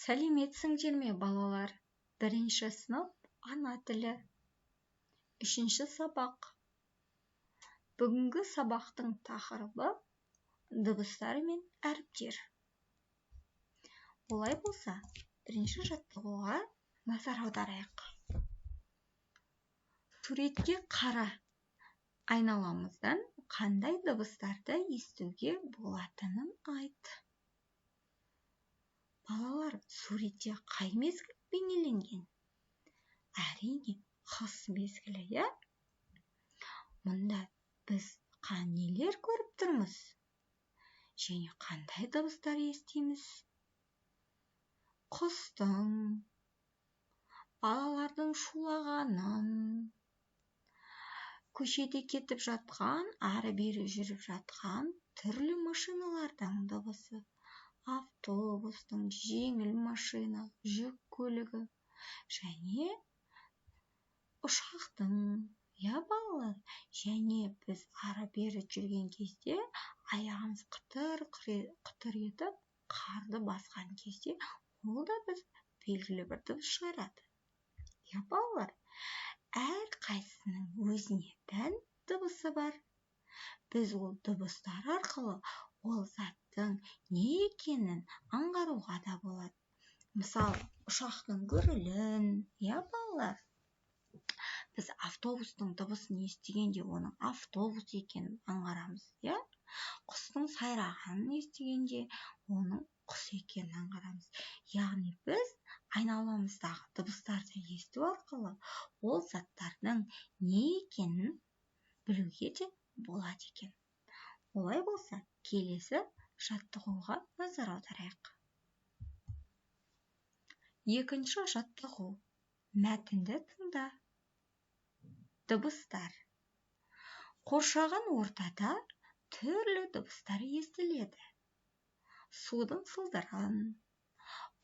Сәлеметсіңдер ме, балалар? Бірінші сынып, ана тілі. Үшінші сабақ. Бүгінгі сабақтың тақырыбы дыбыстар мен әріптер. Олай болса, бірінші жаттығуға назар аударайық. Суретке қара. Айналамыздан қандай дыбыстарды естуге болатынын айт. Балалар, суретте қай мезгіл бейнеленген? Әрине, қыс мезгілі, иә? Мұнда біз нелер көріп тұрмыз? Және қандай дыбыстар естиміз? Құстың, балалардың шулағанын, көшеде кетіп жатқан, ары-бері жүріп жатқан түрлі машиналардың дыбысы, автобустың, жеңіл машина, жүк көлігі және ұшақтың, иә, балалар? Және біз ары-бері жүрген кезде аяғымыз қытыр қытыр етіп қарды басқан кезде ол да біз белгілі бір дыбыс шығарады. Иә, балалар? Әр қайсысының өзіне тән дыбысы бар. Біз ол дыбыстар арқылы ол заттың не екенін аңғаруға да болады. Мысалы, ұшақтың гүрілін, иә, балалар? Біз автобустың дыбысын естігенде оның автобус екенін аңғарамыз, иә? Құстың сайрағанын естігенде оның құс екенін аңғарамыз. Яғни біз айналамыздағы дыбыстарды есту арқылы ол заттардың не екенін білуге де болады екен. Олай болса, келесі жаттығуға назар аударайық. Екінші жаттығу. Мәтінді тыңда. Дыбыстар. Қоршаған ортада түрлі дыбыстар естіледі. Судың сылдырын,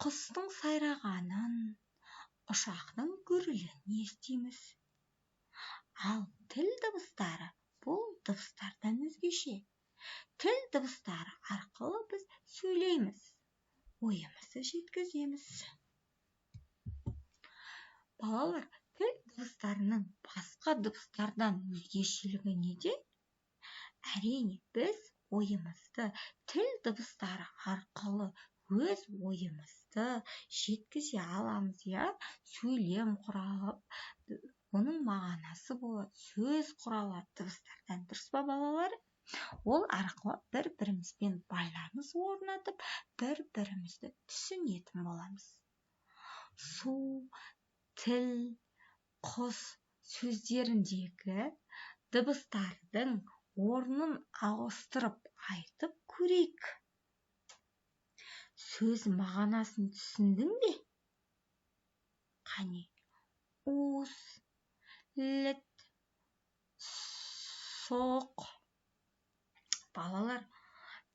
құстың сайрағанын, ұшақтың гүрілін естиміз. Ал тіл дыбыстары бұл дыбыстардан өзгеше. Тіл дыбыстары арқылы біз сөйлейміз, ойымызды жеткіземіз. Балалар, тіл дыбыстарының басқа дыбыстардан өзгешелігі неде? Әрине, біз ойымызды тіл дыбыстары арқылы өз ойымызды жеткізе аламыз, иә? Сөйлем құралып, оның мағынасы болады, сөз құралады дыбыстардан, дұрыс па, балалар? Ол арқылы бір-бірімізбен байланыс орнатып, бір-бірімізді түсінетін боламыз. Су, тіл, құс сөздеріндегі дыбыстардың орнын ауыстырып айтып көрейік. Сөз мағынасын түсіндің бе? Қане, ус, літ, соқ. Балалар,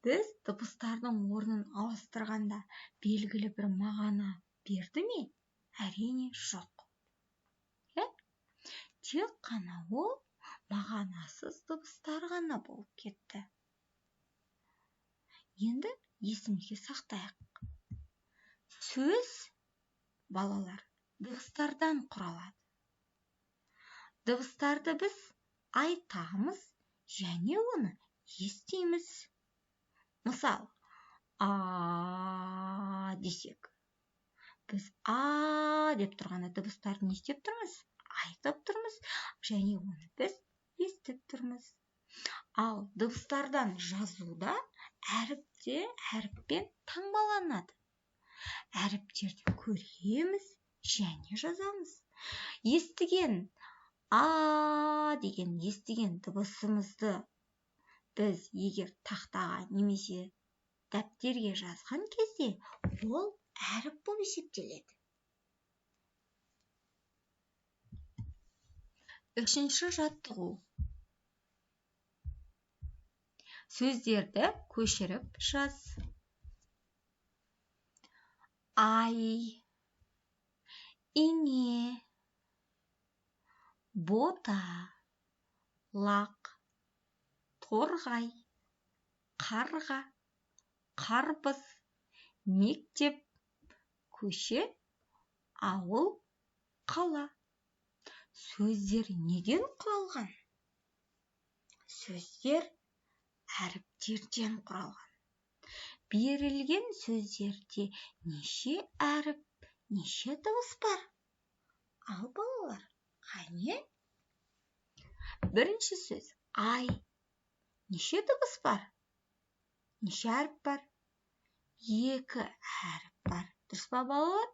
біз дыбыстардың орнын ауыстырғанда белгілі бір мағына берді ме? Әрине, жоқ. Иә? Тек қана ол мағынасыз дыбыстар ғана болып кетті. Енді есімізге сақтайық. Сөз, балалар, дыбыстардан құралады. Дыбыстарды біз айтамыз және оны естиміз. Мысалы, а десек, біз а деп тұрғанда дыбыстарды не істеп тұрмыз? Айтып тұрмыз және оны біз естіп тұрмыз. Ал дыбыстардан жазуда әріпте әріппен таңбаланады. Әріптерді көреміз және жазамыз. Естіген а деген естіген дыбысымызды біз егер тақтаға немесе дәптерге жазған кезде ол әріп болып есептеледі. Үшінші жаттығу. Сөздерді көшіріп жаз. Ай, ине, бота, лақ, торғай, қарға, қарбыз, мектеп, Көше, ауыл, қала. Сөздер неден құралған? Сөздер әріптерден құралған. Берілген сөздерде неше әріп, неше дыбыс бар? Ал, балалар, қане? Бірінші сөз — ай. Неше дыбыс бар? Неше әріп бар? Екі әріп бар, дұрыс па, балалар?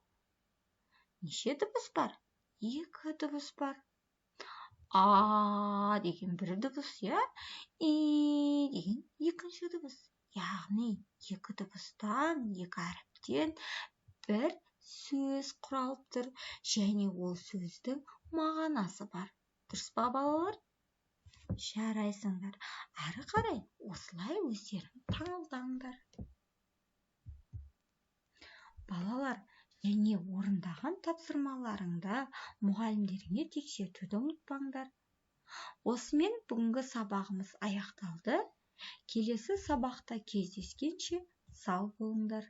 Неше дыбыс бар? Екі дыбыс бар. А деген бір дыбыс, иә, и деген екінші дыбыс. Яғни екі дыбыстан, екі әріптен бір сөз құралып тұр және ол сөздің мағынасы бар, дұрыс па, балалар? Жарайсыңдар! Әрі қарай осылай өздерің таңдаңдар, балалар, және орындаған тапсырмаларыңды мұғалімдеріңе тексертуді ұмытпаңдар. Осымен бүгінгі сабағымыз аяқталды. Келесі сабақта кездескенше сау болыңдар!